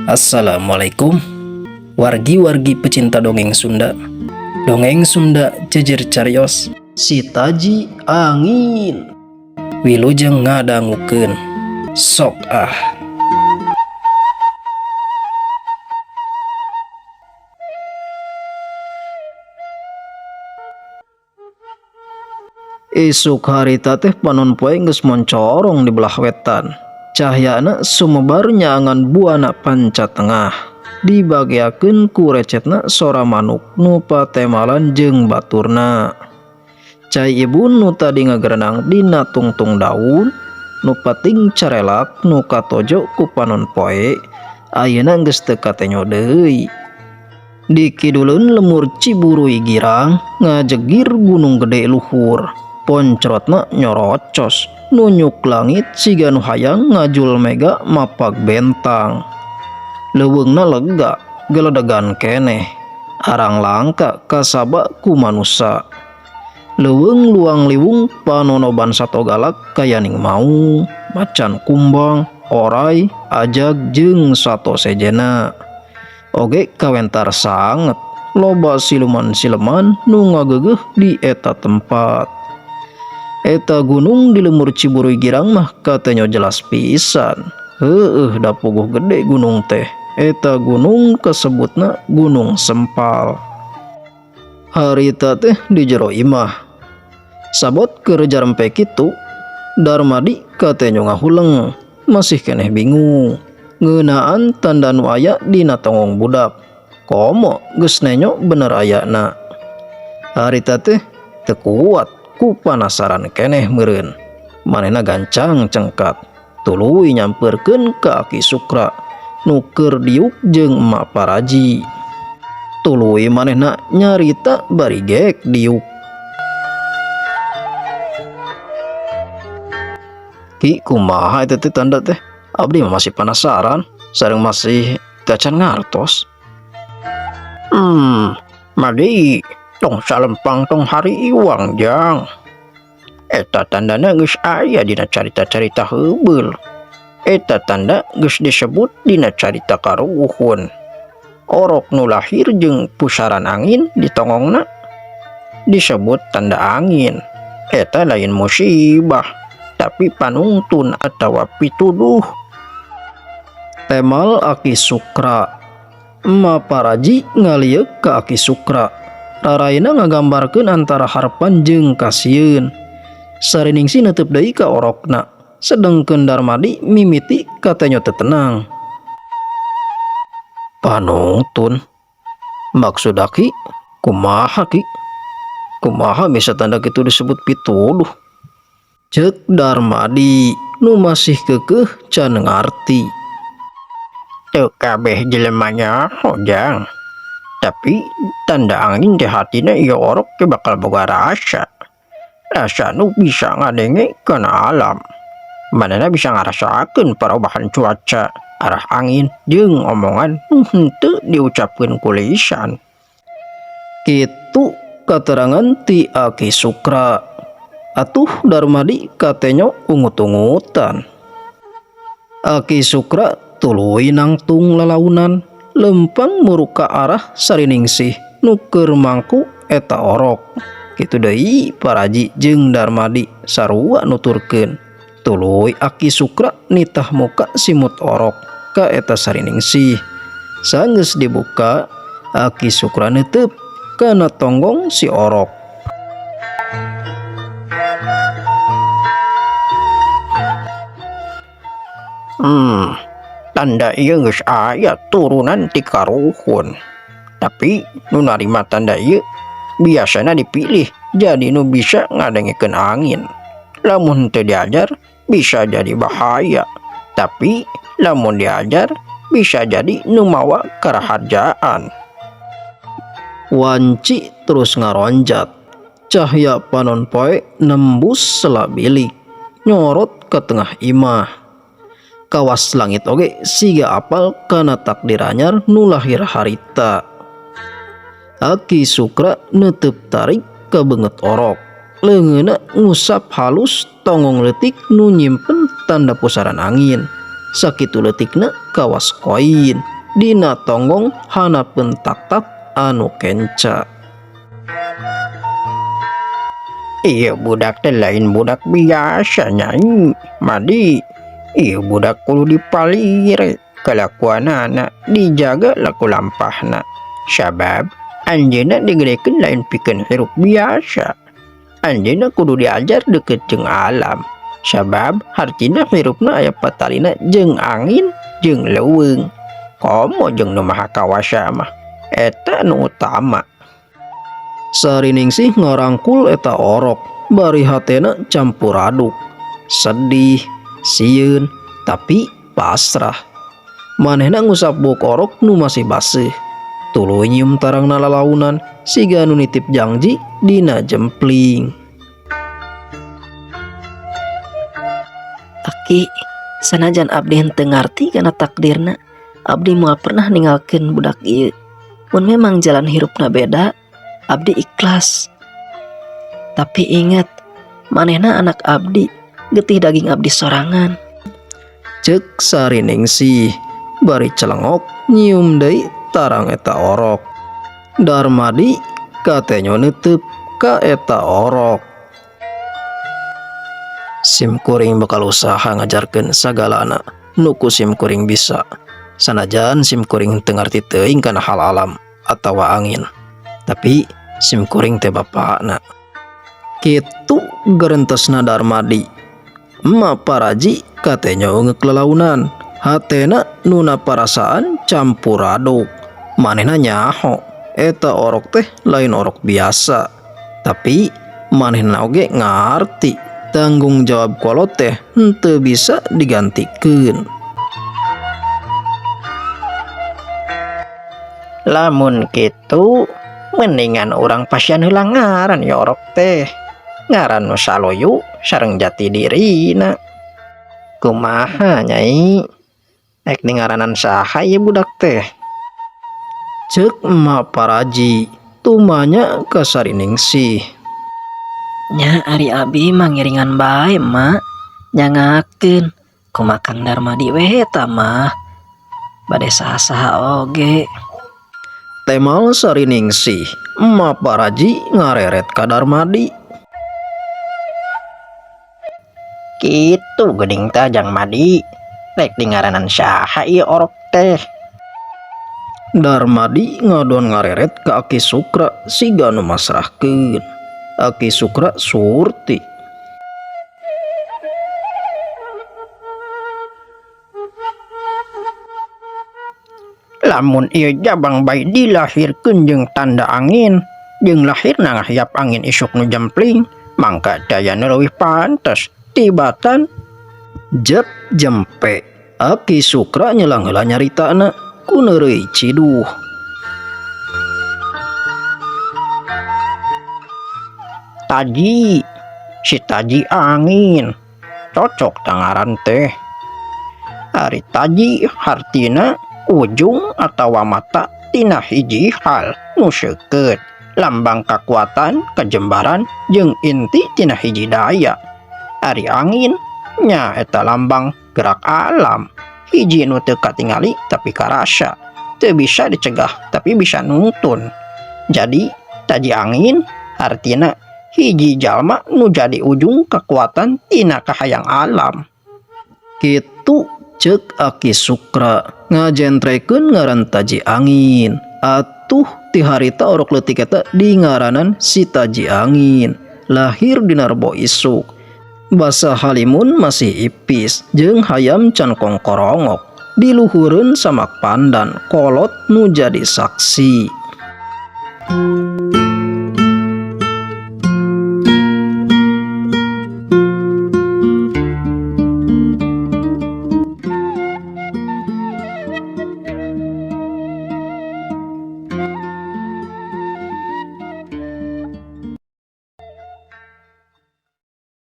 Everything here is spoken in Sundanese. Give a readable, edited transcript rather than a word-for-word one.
Assalamualaikum wargi-wargi pecinta dongeng Sunda. Dongeng Sunda jejer carios si taji angin. Wilujeng ngadangukeun. Sok ah. Isuk harita teh panon poe geus moncorong di belah wetan. Cahyana sumebar nyaangan buana panca tengah. Dibageakeun ku recetna sora manuk nu patemalan jeung baturna. Cai ibu nu tadi ngagerenang dina tungtung daun, nu pating carelak nu katojo ku panon poe, ayeuna geus teu katenyo deui. Di kiduleun lemur Ciburuy Girang ngajegir Gunung Gede luhur. Poncrotna nyorocos nunyuk langit siga nu hayang ngajul mega mapag bentang. Leuweungna lega geledegan keneh. Arang langka kasaba ku manusa. Leuweung luang liwung panonoban sato galak kayaning maung, macan kumbang, oray, ajag jeung sato sejena. Oge kawentar sanget loba siluman-sileman nu ngageugeuh di eta tempat. Eta gunung di lemur Ciburuy Girang mah katenyo jelas pisan. Heueuh da puguh gede gunung teh. Eta gunung kasebutna Gunung Sempal. Harita teh di jero imah. Sabot keur jarempe kitu, Darmadi katenyo ngahuleng, masih keneh bingung. Ngeunaan tanda nu aya dina tonggong budak. Komo geus nenyo bener ayana. Harita teh teu kuat ku panasaran keneh meureun. Manehna gancang cengkat, tuluy nyamperkeun ka Aki Sukra nu keur diuk jeung Emak Paraji. Tuluy manehna nyarita bari gek diuk. Ki kumaha eta teh tanda teh? Abdi mah masih penasaran, sareng masih teu acan ngartos. Madi tong salempang tong hariwang jang. Eta tandana geus aya dina carita-carita heubeul. Eta tanda geus disebut dina carita karuhun. Orok nu lahir jeung pusaran angin di tongongna disebut tanda angin. Eta lain musibah, tapi panungtun atawa pituduh. Temal Aki Sukra. Emak Paraji ngalieuk ka Aki Sukra. Raraina ngagambarkeun antara harepan jeung kasieun. Sariningsih neuteub deui ka orokna. Sedengkeun Darmadi mimiti katenyo teu tenang. Panungtun. Maksud Aki kumaha Ki? Kumaha bisa tanda kitu disebut pituduh? Ceuk Darmadi nu masih keukeuh can ngarti. Teu kabeh jelema nyaho jang. Tapi tanda angin teh hatina ieu orok teh bakal boga rasa. Rasa nu bisa ngadenge kana alam. Manehna bisa ngarasakeun perubahan cuaca, arah angin jeung omongan nu henteu diucapkeun ku lisan. Kitu katerangan ti Aki Sukra. Atuh Darmadi katenyo ungut-ungutan. Aki Sukra tuluy nangtung lalaunan, lempang muruk ka arah Sariningsih nu keur mangku eta orok. Kitu deui Paraji jeung Darmadi sarua nuturkeun. Tuluy Aki Sukra nitah muka simut orok ka eta Sariningsih. Sanggeus dibuka, Aki Sukra neuteub kana tonggong si orok. Tanda ieu geus aya turunan ti karuhun. Tapi nu narima tanda ieu biasana dipilih jadi nu bisa ngadengekeun angin. Lamun teu diajar bisa jadi bahaya. Tapi lamun diajar bisa jadi nu mawa karaharjaan. Wanci terus ngaronjat. Cahya panon poe nembus sela bilik, nyorot ke tengah imah. Kawas langit oge siga apal kana takdir anyar nu lahir harita. Aki Sukra neuteub tarik ka beungeut orok. Leungeunna ngusap halus tonggong leutik nu nyimpen tanda pusaran angin. Sakitu leutikna kawas koin. Dina tonggong hanapeun taktak anu kenca. Ieu budak teh lain budak biasa, Nyai Madi. Ieu budak kudu dipalire kalakuanana, dijaga laku lampahna, sabab anjeunna digedekeun lain pikeun hirup biasa. Anjeunna kudu diajar deket jeung alam, sabab hartina hirupna aya patalina jeung angin jeung leuweung, komo jeung nu Maha Kawasa mah. Eta nu utama. Sariningsih ngarangkul eta orok bari hatena campur aduk, sedih, sieun, tapi pasrah. Manehna ngusap buuk orok nu masih baseuh, tuluy nyium tarangna lalaunan siga nu nitip jangji dina jempling. Aki, sanajan abdi henteu ngarti kana takdirna, abdi moal pernah ninggalkeun budak ieu. Mun memang jalan hirupna beda, abdi ikhlas. Tapi ingat, manehna anak abdi, getih daging abdi sorangan. Cek Sariningsih bari celengok nyium deui tarang eta orok. Darmadi katenyo neuteup ka eta orok. Sim kuring bakal usaha ngajarkeun sagalana nu ku sim kuring bisa, sanajan sim kuring teu ngarti teuing kana hal alam atawa angin, tapi sim kuring teh bapakna. Kitu gerentesna Darmadi. Emak Paraji katenyo eunggeuk lalaunan, hatena nuna parasaan campur aduk. Manehna nyaho eta orok teh lain orok biasa, tapi manehna oge ngarti tanggung jawab kolot teh henteu bisa digantikeun. Lamun kitu mendingan urang pasihan heula ngaran ya orok teh, ngaran nu saloyu sareng jati dirina. Kumaha, Nyai, ek dingaranan saha ieu budak teh? Cek Emak Paraji tumanya ka Sariningsih. Nya, ari abi mah ngiringan bae, Mak. Nyanggakeun kumaha Kang Darmadi we eta mah. Bade saha-saha oge. Temal Sariningsih. Emak Paraji ngareret ka Darmadi. Kitu geuning tah, Jang Madi, rek dingaranan saha ieu orok teh? Darmadi ngadon ngareret ka Aki Sukra siga nu masrahkeun. Aki Sukra surti. Lamun ieu jabang bayi dilahirkeun jeung tanda angin, jeung lahirna ngahiap angin isuk nu jempling, mangka dayana leuwih pantes tibatan. Jet jempe. Aki Sukra nyelang heula nyaritana ku neureuy ciduh. Taji, si Taji angin cocok tangaran teh. Ari taji hartina ujung atawa mata tina hiji hal nu seukeut, lambang kekuatan, kejembaran, jeung inti tina hiji daya. Ari angin nya eta lambang gerak alam, hiji nu teu katingali tapi karasa, teu bisa dicegah tapi bisa nungtun. Jadi taji angin artina hiji jalma nu jadi ujung kekuatan tina kahayang alam. Kitu cek Aki Sukra ngajentrekeun ngaran Taji Angin. Atuh ti harita orok leutik eta dingaranan si Taji Angin. Lahir dina Rebo isuk, basa halimun masih ipis jeung hayam can kongkorongok. Di luhureun samak pandan, kolot nu jadi saksi.